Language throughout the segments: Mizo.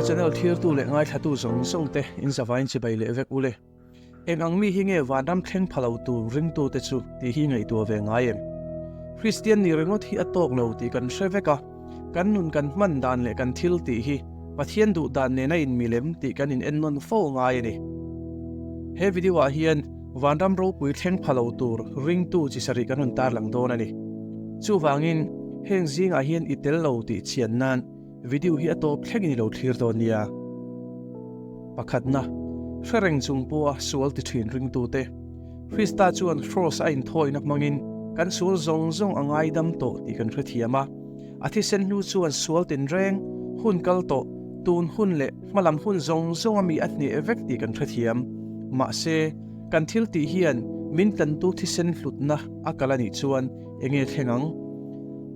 Ka channel thirtu leh ngaithlatu zawng zawng te in zavain chibai leh vek ule. Eng ang mi hi nge vanram thleng pha lo tur ringtute chu tih hi ngaihtuah ve ngai em? Kristian nih ringawt hi a tawk lo tih kan hre vek a, kan nun kan hman dan leh kan thil tih hi Pathian duh dan nen a inmilem tih kan in ennawn fo ngai a ni. He video ah hian vanram ropui thleng pha lo tur ringtu chi sarih kan rawn tarlang dawn a ni. Chuvangin heng zingah hian i tel lo tih chian nan Video hi a tawp thlengin i lo thlir dawn nia. Pakhatna, hre reng chung pawha sual ti thin ringtute. Krista chuan Kraws a inthawina hmangin kan sual zawng zawng a ngaidam tawh tih kan hrethiam a. A thisen hnu chuan sual tinreng, hun kal tawh, tun hun leh hmalam hun zawng zawng a mi a hneh vek tih kan hrethiam. Mahse, kan thil tih hian min tlantu thisen hlutna a kal a nih chuan enge thleng ang?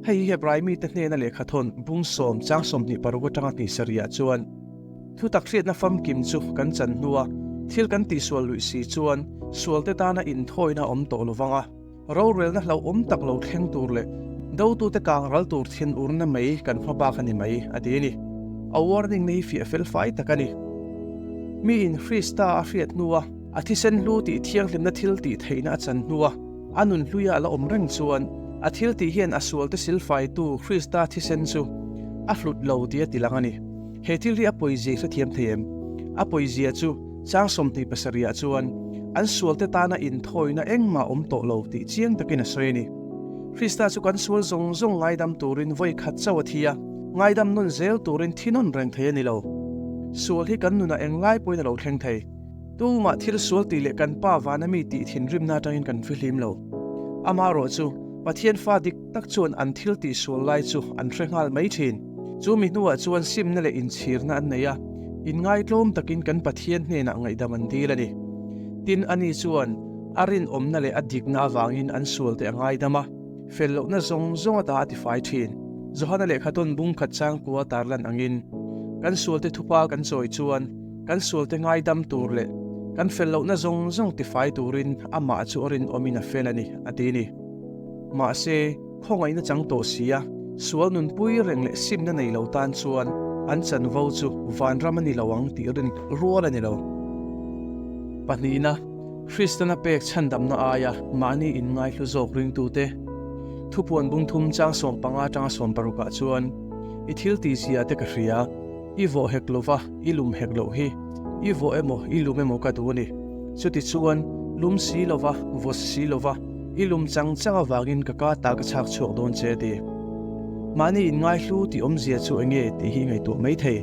Hei hi Hebrai mite hnena lehkhathawn bung sawm chang 26 atanga hnih sarihah chuan, Thutak hriatna famkim chu kan chan hnua thil kan tihsual luih si chuan sualte tana inthawina a awm tawh lo vang a, rorelna hlauhawm tak lo thleng tur leh dotute kang ral tur thinurna mai kan hma bak a ni mai, a ti a ni. A warning na hi fiah fel fai tak a ni. Miin Krista a hriat hnua a thisen hlu tih thianghlimna thil tih theihna a chan hnua, A nun hluia a la awm reng chuan a thil tih hian a sualte silfaitu Krista thisen chu a hlut lo tih a ti lang a ni. He thil hi a pawizia hrethiam thei em? A pawizia chu chang 27 ah chuan an sualte tana inthawina engmah awm tawh lo tih chiang takin a sawi a ni. Krista chu kan sual zawng zawng ngaidam turin vawi khat chauh a thi a, ngaidam nawn zel turin thi nawn reng thei a ni lo. Sual hi kan nunah englai pawhin a lo thleng thei. Tumah thil sual tih leh kan Pa vana mi tih thinrimna atangin kan fihlim lo. Amaherawh chu, Pathian fa dik tak chuan an thil tih sual lai chu an hre nghal mai thin. Chu mi hnuah chuan simna leh inchhirna an nei a, inngaitlawm takin kan Pathian hnenah ngaihdam an dil a ni. Tin, ani chuan a rinawmna leh a dikna avangin an sualte a ngaidam a, fel lohna zawng zawng ata a tifai thin. Johana lehkha tawn bung khat changkua tarlan angin, kan sualte thupa kan chawi chuan, Kan sualte ngaidam tur leh kan fel lohna zawng zawng tifai turin amah chu a rinawmin a fel a ni, a ti ni. Mahse, khawngaihna chang tawh si a, sual nunpui reng leh simna nei lo tan chuan an chanvo chu vanram a ni lo ang tih rin rual a ni lo. Pahnihna, Kristana pek chhandamna aia mahni inngaihlu zawk ringtute thupuan bung thum chang 15 atanga 16 ah chuan, I thil tihzia te ka hria. I vawh hek lo va, i lum hek loh hi. I vawh emaw, i lum emaw ka duh a ni. Chutichuan, lum si lo va, vaw si lo va, i lum chang chang avangin ka ka ta ka chhak chhuak dawn che a ti. Mahni inngaihlu tih awmzia chu eng nge tih hi ngaihtuah mai thei.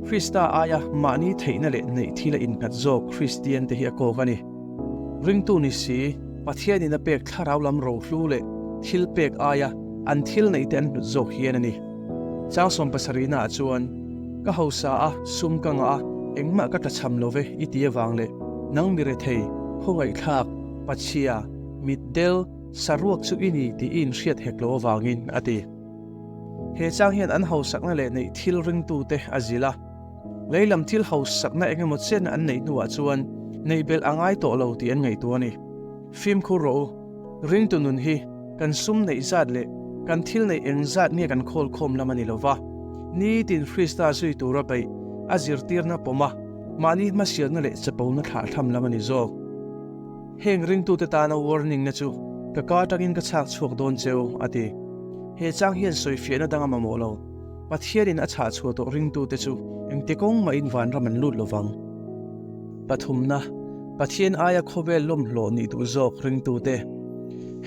Krista aia mahni theihna leh neih thil a innghat zawk Kristian te hi a kawk a ni. Ringtu ni si, Pathianin a pek thlarau lam rohlu leh thil pek aia an thil neih te an hlut zawk hian a ni. Chang 70 ah chuan, Ka hausa a, sum ka ngah a, engmah ka tlachham lo ve i ti avang leh nang mi rethei, khawngaihthlak, pachhia, mitdel, saruak chu i ni tih i inhriat hek lo avangin, a ti. He chang hian an hausakna leh neih thil ringtute a zilh a. Leilam thil hausakna eng emaw chen an neih hnuah chuan neih belh a ngai tawh lo tih an ngaihtuah a ni. Fimkhur rawh u, ringtu nun hi kan sum neih zat leh kan thil neih eng zat nge kan khawl khawm lam a ni lo va, nitin Krista zui tura beih a zirtirna pawm a, mahni hmasialna leh chapona thlahthlam lam a ni zawk. Heng ringtute tana warning na chu ka ka atangin ka chhak chhuak dawn cheu, a ti. He chang hian sawifiahna dang a mamawh lo. Pathianin a chhah chhuah tawh ringtute chu engti kawng mahin vanram an lut lovang. Pathumna, Pathian aia khawvel lawmhlawh nih duh zawk ringtute.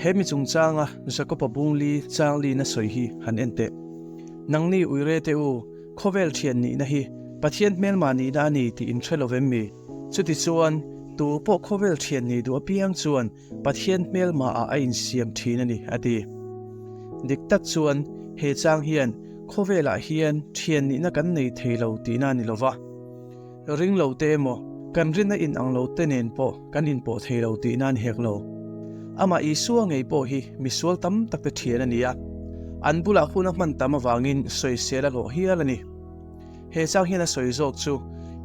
He mi chungchanga Jakoba bungli changli na sawi hi han en teh. Nangni uire te u, khawvel thian nihna hi Pathian hmelma nihna a ni tih in hre lo vem mi? Chutichuan, tu pawh khawvel thian nih duh apiang chuan Pathian hmelma ah a insiam thin a ni, a ti. Dik tak chuan, he chang hian khawvelah hian thian nihna kan nei thei lo tihna a ni lo va. Ring lo te emaw, kan rinna in ang lo te nen pawh kan inpawh thei lo tih nan hek lo. Amah Isua ngei pawh hi misual tam tak te thian a ni a, an bulah hun a hman tam avangin sawisel a hlawh hial a ni. He chang hian a sawi zawk chu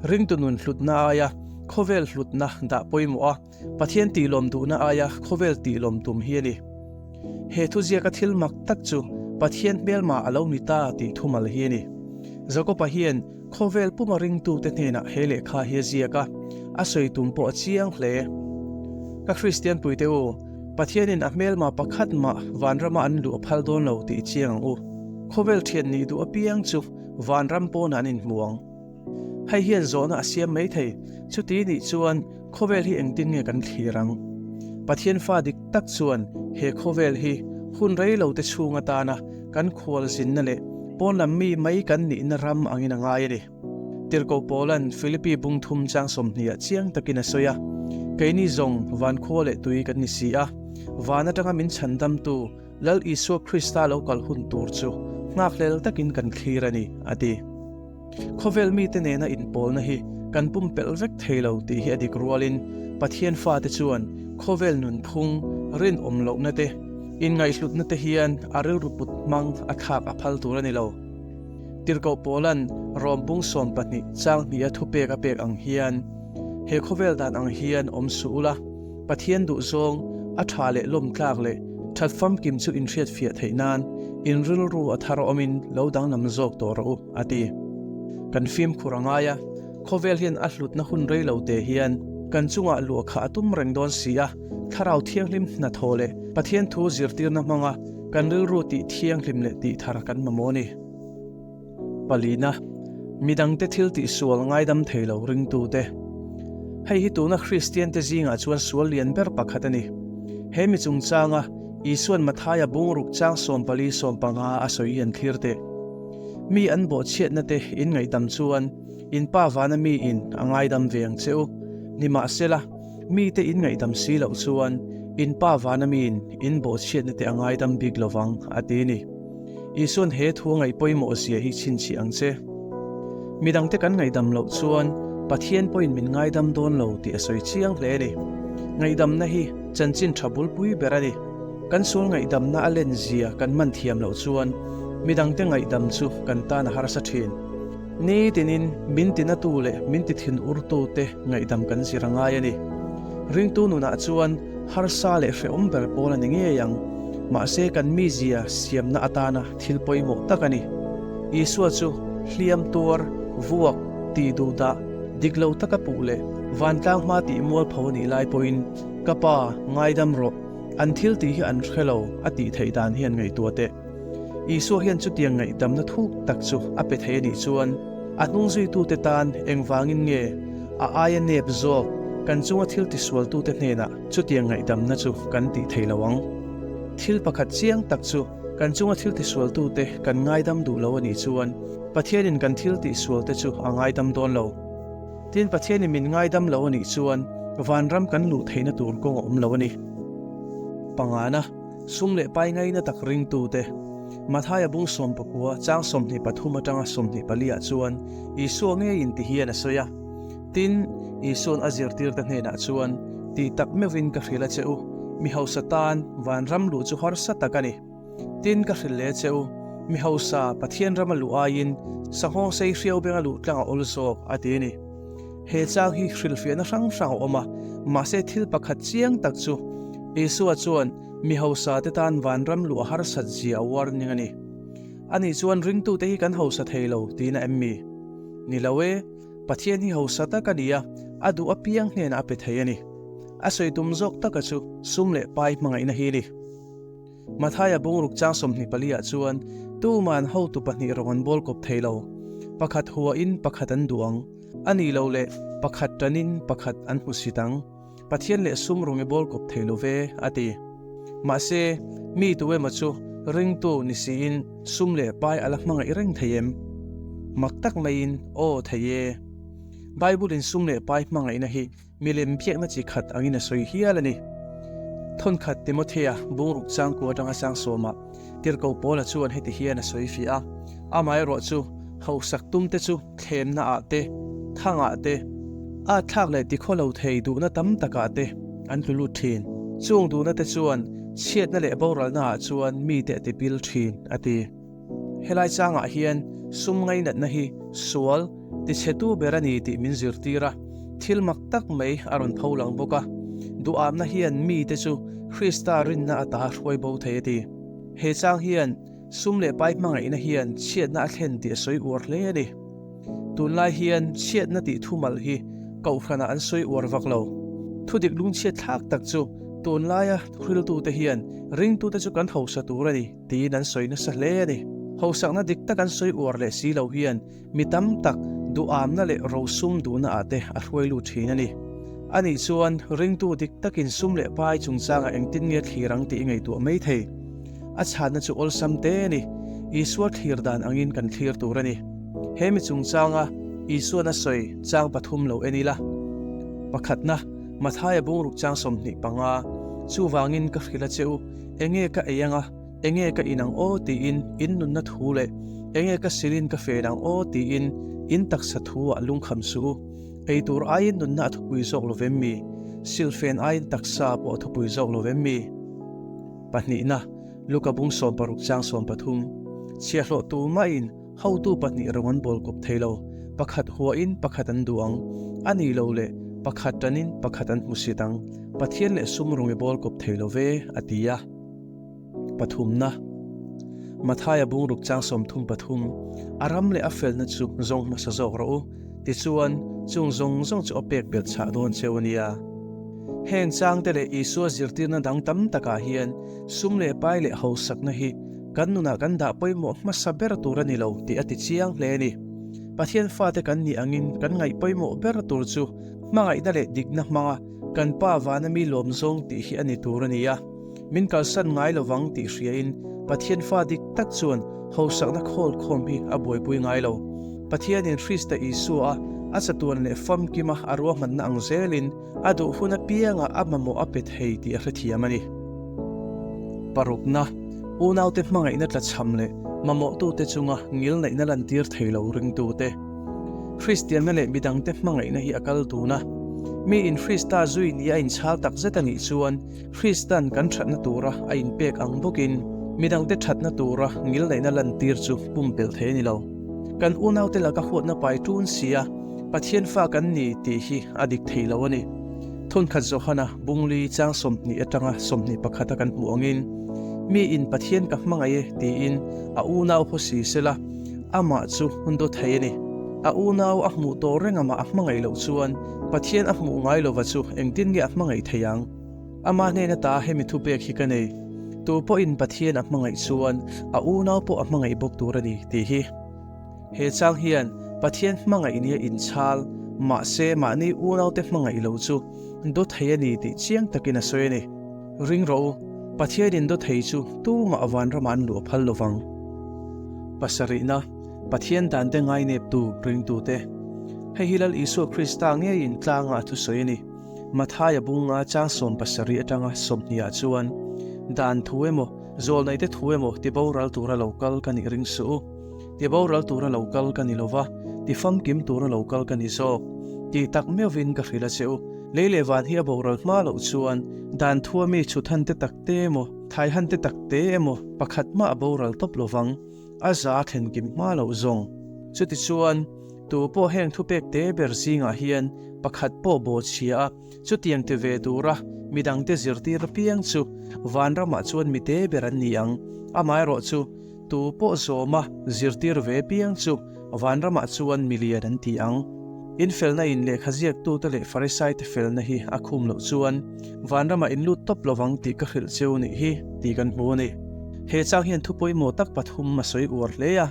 ringtu nun hlutna aia khawvel hlutna dah pawimawh a, Pathian tihlawm duhna aia khawvel tihlawm tum hi a ni. He thuziaka thil mak tak chu Pathian hmelma a lo ni ta tih thumal hi a ni. Jakoba hian. Khawvel puma ringtute hnenah he lehkha hi a ziak a, a sawi tum pawh a chiang hle. Ka Kristian puite u, Pathianin a hmelma pakhat mah vanrama an luh a phal dawn lo tih i chiang ang u. Khawvel thian nih duh apiang chu vanram pawnah an inhmu ang. Hei hian zawhna a siam mai thei, chuti nih chuan khawvel hi engtin nge kan thlir ang? Pathian fa dik tak chuan he khawvel hi hun rei lo te chhung atana kan khual zinna leh pawn lam mi mai kan nihna ram angin a ngai a ni. Tirhkoh Paula'n Philippi bung thum chang sawmhniah chiang takin a sawi a, Keini zawng van khua leh tui kan ni si a, van atanga min chhandamtu Lal Isua Krista lo kal hun tur chu nghakhlel takin kan thlir a ni, a ti. Khawvel mite nena inpawlna hi kan pumpelh vek thei lo tih hi a dik rualin Pathian fate chuan khawvel nunphung, rinawm lohna te, inngaihhlutna te hian a rilru put hmang a thlak a phal tur a ni lo. Tirhkoh Paula'n Rom bung 12 chang hniha thupek a pek ang hian, He khawvel dan ang hian awm suh ula, Pathian duhzawng, a tha leh lawmtlak leh that famkim chu inhriatfiah theih nan in rilru a thar awmin lo danglam zawk tawh rawh u, a ti. Kan fimkhur a ngai a, khawvel hian a hlutna hun rei lo te hian kan chungah luah kha a tum reng dawn si a, Thlarau Thianghlim hnathawh leh Pathian thu zirtirna hmanga kan rilru tih thianghlim leh tih thar kan mamawh a ni. Palina, midangte thil tihsual ngaidam thei lo ringtute. Hei hi tuna Kristiante zingah chuan sual lian ber pakhat a ni. He mi chungchanga Isuan Mathaia bungruk chang 14 15 a sawi hi an thlir teh. Mi an bawhchhiatna te in ngaihdam chuan in Pa vana mi in a ngaidam ve ang che u. Nimahsela, mite in ngaihdam si loh chuan in Pa vana miin in bawhchhiatna te a ngaidam bik lovang, a ti a ni. Isuan he thu a ngaih pawimawh zia hi chhinchhiah ang che. Midangte kan ngaihdam loh chuan Pathian pawhin min ngaidam dawn lo tih a sawi chiang hle a ni. Ngaihdamna hi chanchin tha bulpui ber a ni. Kan sual ngaihdamna a len zia kan man thiam loh chuan midangte ngaihdam chu kan tan a harsa thin. Ni tinin min tinatu leh min ti thin urtute ngaihdam kan zir a ngai a ni. Ringtu nunah chuan harsa leh hrehawm ber pawl a ni ngei ang. Mahse kan mizia siamna atana thil pawimawh tak a ni. Isua chu hliam tuar, vuak, tih duh dah, dik lo taka puh leh vantlang hma tih mualpho a nih lai pawhin, Ka Pa, ngaidam rawh, an thil tih hi an hre lo, a tih theih dan hian ngaihtuah teh. Isua hian chutiang ngaihdamna thuk tak chu a pe thei a nih chuan, a hnungzuitute tan engvangin nge a aia nep zawk kan chunga thil tisualtute hnenah chutiang ngaihdamna chu kan tih thei lo ang? Thil pakhat chiang tak chu kan chunga thil tisualtute kan ngaidam duh lo a nih chuan Pathianin kan thil tihsualte chu a ngaidam dawn lo. Tin, Pathianin min ngaidam lo a nih chuan vanram kan luh theihna tur kawng a awm lo a ni. Pangana. Sum leh pai ngaina tak ringtute, Mathaia bung 19 chang 23 atanga 24 ah chuan Isua ngeiin ti hian a sawi a. Tin, Isua'n a zirtirte hnenah chuan, Tih tak meuhin ka hrilh a che u, mi hausa tan vanram luh chu harsa tak a ni. Tin, ka hrilh leh che u, mi hausa Pathian rama luh aiin sanghawng sei hriau benga luh tlang a awl zawk, a ti a ni. He chang hi hrilhfiahna hrang hrang a awm a, mahse thil pakhat chiang tak chu Isua chuan mi hausa te tan vanram luh a harsat zia a warning a ni. Ani chuan ringtute hi kan hausa thei lo tiin a em mi? Ni lo e, Pathian hi hausa tak a ni a, a duh apiang hnenah a pe thei a ni. A sawi tum zawk taka chu sum leh pai hmangaihna hi a ni. Mathaia bungruk chang 24 ah chuan tuman hotu pahnih rawng an bawl kawp thei lo. Pakhat huain pakhat an duh ang. A nih loh leh pakhat tanin pakhat an hmu sit ang. Pathian leh sum rawng i bawl kawp thei lo ve, a ti. Mahse, mi tu emaw chu ringtu ni siin sum leh pai a la hmangaih reng thei em? Mak tak maiin, aw thei e. Bible-in sum leh pai hmangaihna hi Milem biakna chi khat angin a sawi hial a ni. Thawnkhat Timothea bungruk changkua atanga sang sawmah Tirhkoh Paula chuan heti hian a sawi fiah a, Amaherawh chu hausak tumte chu thlemna ah te, thangah te, at thlak leh tikhaw lo thei duhna tam takah te an tlu lut thin. Chung duhna te chuan chhiatna leh boralna ah chuan mite a tipil thin, a ti. Helai changah hian sum ngainatna hi sual tichhetu ber a ni tih min zirtir a, thil mak tak mai a rawn pho lang bawk a. Duhamna hian mite chu Krista rinna ata hruai bo thei a ti. He chang hian sum leh pai hmangaihna hian chhiatna a thlen tih a sawi uar hle a ni. Tunlai hian chhiatna tih thumal hi kohhranah an sawi uar vak lo. Thudik lungchhiat thlak tak chu tunlaia thuhriltute hian ringtute chu kan hausa tur a ni tiin an sawi nasa hle a ni. Hausakna dik tak an sawi uar leh si lo hian mi tam tak duhamna leh rosum duhna ah te a hruai lut thin a ni. Anih chuan ringtu dik takin sum leh pai chungchangah engtin nge thlir ang tih i ngaihtuah mai thei. A chhanna chu awlsam te a ni. Isua thlir dan angin kan thlir tur a ni. He mi chungchanga Isuan a sawi chang pathum lo en ila. Pakhatna, Mathaia bungruk chang 25, Chuvangin ka hrilh a che u, enge ka ei anga, enge ka in ang aw tiin in nunna thu leh enge ka silin ka fen ang aw tiin in taksa thu ah lungkham suh u. Ei tur aiin nunna a thupui zawk lo vem mi? Silfen aiin taksa pawh a thupui zawk lo vem mi? Pahnihna, Luka bung 16 chang 13, Chhiahhlawh tumahin Hotu pahnih rawng an bawl kawp thei lo, pakhat huahin pakhat an duh ang, a nih lo leh pakhat tanin pakhat an hmusit ang, Pathian leh sum rawng i bawl kawp thei lo ve, a ti a. Pathumna, Mathaia bungruk chang 33, A ram leh a felna chu zawng hmasa zawk rawh u, tichuan chung zawng zawng chu a pek belh chhah dawn cheu a nia. Heng changte leh Isua zirtirna dang tam takah hian sum leh pai leh hausakna hi Kan nunah kan dah pawimawh hmasa ber tur a ni lo tih a ti chiang hle a ni. Pathian fate kan nih angin kan ngaih pawimawh ber tur chu hmangaihna leh dikna hmanga kan Pa vana mi lawm zawng tih hi a ni tur a ni a. Min kalsan ngai lovang tih hriain Pathian fa dik tak chuan hausakna khawl khawm hi a buaipui ngai lo. Pathianin Krista Isua a chatuan leh famkima a ruahmanna ang zelin A duh hun apiangah a mamawh a pe thei tih a hrethiam a ni. Parukna, Unaute hmangaihna tlachham leh mamawhtute chunga ngilneihna lantir thei lo ringtute. Kristianna leh midangte hmangaihna hi a kal dun a. Miin Krista zui ni a inchhal tak zet a nih chuan Kristan kan thatna tura a inpek ang bawkin midangte thatna tura ngilneihna lantir chu pumpelh thei a ni lo. Kan unaute laka huatna pai tun si a, Pathian fa kan ni tih hi a dik thei lo a ni. Thawnkhat Johana bungli chang 20 atanga 21 a kan hmuh angin, Mi in Pathian ka hmangaih e tiin a unau haw si sela, amah chu hun daw thei a ni. A unau a hmuh tawh reng amah a hmangaih loh chuan Pathian a hmuh ngai lova chu engtin nge a hmangaih thei ang? Amah hnena ta hemi thupek hi ka nei, Tu pawhin Pathian a hmangaih chuan a unau pawh a hmangaih bawk tur a ni tih hi. He chang hian Pathian hmangaih nia inchhal, mahse mahni unaute hmangaih lo chu daw thei a ni tih chiang takin a sawi a ni. Ring rawh u, Pathianin daw thei chu tumah vanramah an luah phal lovang. Pasarihna, Pathian dante ngaineptu ringtute. Hei hi Lal Isua Krista ngeiin tlanga a thusawi a ni. Mathaia bunga chang 70 atanga 20 ah chuan, Dan thu emaw, zawlneite thu emaw ti boral tura lo kal ka nih ring suh u. Ti boral tura lo kal ka ni lova, ti famkim tura lo kal ka ni zawk. Tih tak meuhvin ka hrilh a che u. Lei leh van hi a boral hma loh chuan dan thua mi chhuthan te tak te emaw, thaihan te tak te emaw pakhat mah a boral tawp lovang, a za thlenkim hma loh zawng. Chutichuan, tu pawh heng thupek te ber zingah hian pakhat pawh bawhchhia a, Chutiang ti ve tura midangte zirtir apiang chu vanramah chuan mi te ber an ni ang. Amaherawh chu, tu pawh zawma zirtir ve apiang chu vanramah chuan mi lian an ti ang. In felna in lehkha ziaktute leh Farisaite felna hi a khum loh chuan vanramah in lut tawp lovang tih ka hrilh cheu nih hi tih kan hmu a ni. He chang hian thu pawimawh tak pathum a sawi uar hle a.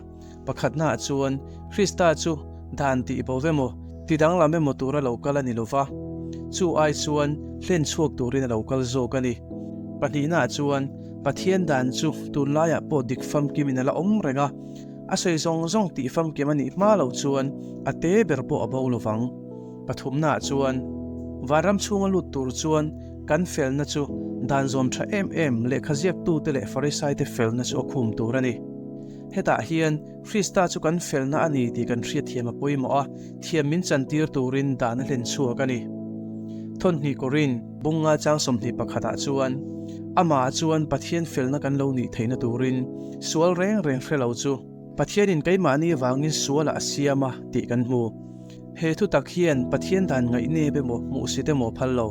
Pakhatnaah chuan, Krista chu dan tih bo emaw, ti danglam emaw tura lo kal a ni lo va, chu ai chuan hlen chhuak turin a lo kal zawk a ni. Pahnihnaah chuan, Pathian dan chu tunlaiah pawh dik famkimin a la awm reng a, a sawi zawng zawng tih famkim a nih hma loh chuan a te ber pawh a bo lo vang. Pathumnaah chuan, vanram chhunga lut tur chuan kan felna chu dan zawm tha em em lehkha ziaktute leh Farisaite felna chu a khum tur a ni. Hetah hian Krista chu kan felna a ni tih kan hriatthiam a pawimawh a, thiam min chantir turin dan a hlen chhuak a ni. Thawnhnih Korin, bunga chang 21 ah chuan, Amah chuan Pathian felna kan lo nih theihna turin sual reng reng hre lo chu Pathianin keimahni avangin sualah a siam a tih kan hmu. He thu tak hian Pathian dan ngaihnep emaw hmuhsit emaw phal lo.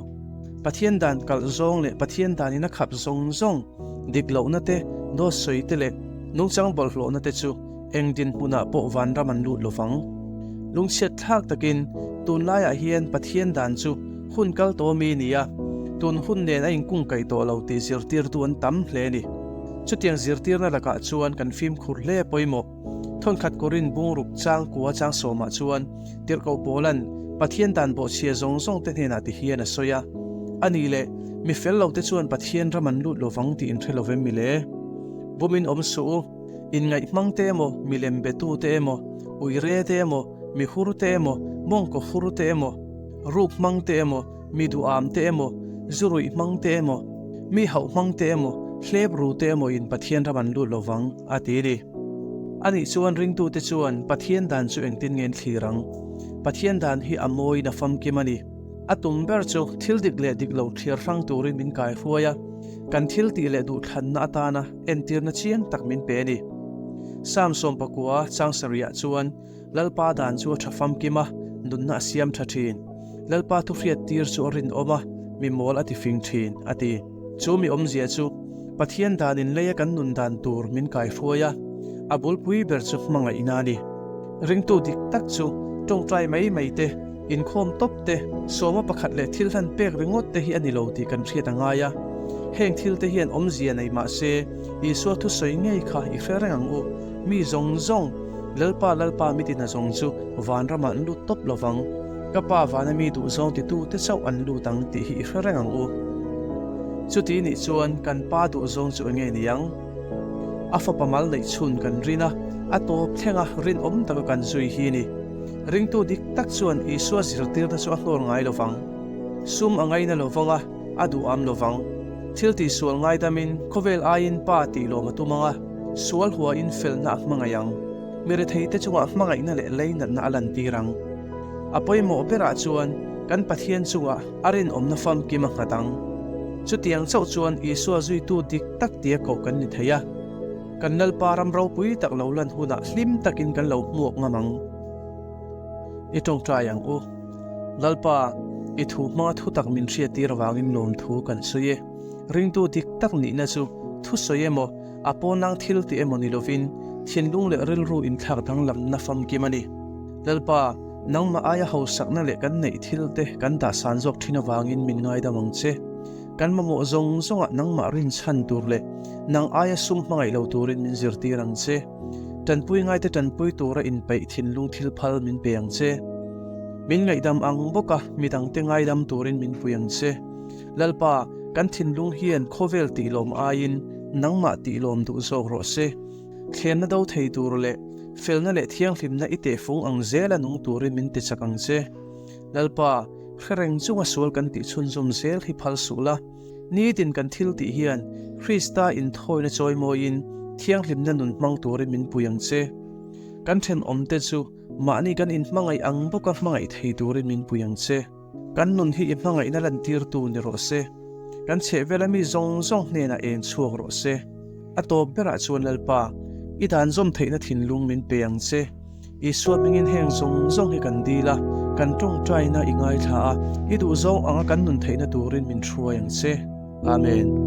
Pathian dan kalh zawng leh Pathian danin a khap zawng zawng, dik lohna te, dawt sawi te leh nungchang bawlhhlawhna te chu eng dinhmunah pawh vanram an lut lovang. Lungchhiat thlak takin tunlaiah hian Pathian dan chu hun kal tawh mi ni a, tun hun nen a inkungkaih tawh lo tih zirtirtu an tam hle a ni. Chutiang zirtirna lakah chuan kan fimkhur hle pawimawh. Thawnkhat Korin bungruk chang kua chang sawmah chuan Tirhkoh Paula'n Pathian dan bawhchhia zawng zawng te hnenah ti hian a sawi a, A nih leh, mi fel lo te chuan Pathian ram an lut lovang tih in hre lo vem mi le? Bumin awm suh u, inngaih hmang te emaw, milem betu te emaw, uire te emaw, mi hur te emaw, mawngkaw hur te emaw, ruk hmang te emaw, mi duham te emaw, zu ruih hmang te emaw, mi hauh hmang te emaw, hlep ru te emaw in Pathian ram an lut lovang, a ti ni. Anih chuan ringtute chuan Pathian dan chu engtin nge an thlir ang? Pathian dan hi a mawiin a famkim a ni. A tum ber chu thil dik leh dik lo thlir hrang turin min kaihruai a, kan thil tih leh duhthlanna atana entirna chiang tak min pe a ni. Psalm 19 chang sarihah chuan Lalpa dan chu a tha famkim a, nunna a siam tha thin. Lalpa thuhriat tir chu a rinawm a, mi mawl a ti fing thin, a ti. Chu mi awmzia chu Pathian danin leia kan nun dan tur min kaihruai a, a bulpui ber chu hmangaihna a ni. Ringtu dik tak chu tawngtai mai mai te, inkhawm tawp te, sawma pakhat leh thil hlan pek ringawt te hi a ni lo tih kan hriat a ngai a. Heng thil te hian awmzia nei mah se, Isua thusawi ngei kha i hre reng ang u. Mi zawng zawng, Lalpa Lalpa mi tina zawng chu vanramah an lut tawp lovang. Ka Pa vana mi duhzawng titute chauh an lut ang tih hi i hre reng ang u. Chuti nih chuan kan Pa duhzawng chu enge ni ang? A fapa mal neih chhun kan rin a, a tawp thlenga rinawm taka kan zui hi ni. Ringtu dik tak chuan Isua zirtirna chu a hlawr ngai lovang. Sum a ngaina lovang a, a duham lovang. Thil tihsual ngaidamin khawvel aiin Pa tih lawm a tum ang a, sual huain felna a hmangaih ang. Mi retheite chungah hmangaihna leh leinatna a lantir ang. A pawimawh berah chuan kan Pathian chungah a rinawmna famkim a nghat ang. Chutiang chauh chuan Isua zuitu dik tak tia koh kan ni thei a. Kan Lalpa ram ropui tak lo lan hunah hlim takin kan lo hmuak ngam ang. I tawngtai ang u. Lalpa, i thu hmanga thutak min hriattir avangin lawmthu kan sawi e. Ringtu dik tak nihna chu thusawi emaw, a pawnlang thil tih emaw ni lovin, thinlung leh rilru inthlak danglamna famkim a ni. Lalpa, nangmah aia hausakna leh kan neih thil te kan dah san zawk thin avangin min ngaidam ang che. Kan mamawh zawng zawngah nangmah rinchhan tur leh nang aia sum hmangaih lo turin min zirtir ang che. Tanpui ngaite tanpui tura inpeih thinlung thil phal min pe ang che. Min ngaihdam ang bawka midangte ngaidam turin min pui ang che. Lalpa, kan thinlung hian khawvel tihlawm aiin nangmah tihlawm duh zawk rawh se. Thlenna do thei tur leh felna leh thianghlimna i tehfung ang zela nung turin min tichak ang che. Lalpa, hre reng chunga sual kan tih chhunzawm zel hi phal suh la. Nitin kan thil tih hian Krista inthawina chawimawiin thianghlimna nun hmang turin min pui ang che. Kan thenawmte chu mahni kan inhmangaih ang bawka hmangaih thei turin min pui ang che. Kan nun hi i hmangaihna lantirtu ni rawh se. Kan chhehvela mi zawng zawng hnenah eng chhuak rawh se. A tawp berah chuan Lalpa, i dan zawm theihna thinlung min pe ang che. Isua hmingin heng zawng zawng hi kan dil a, kan tawngtaina i ngaithla a, i duhzawng anga kan nun theihna turin min hruai ang che. Amen.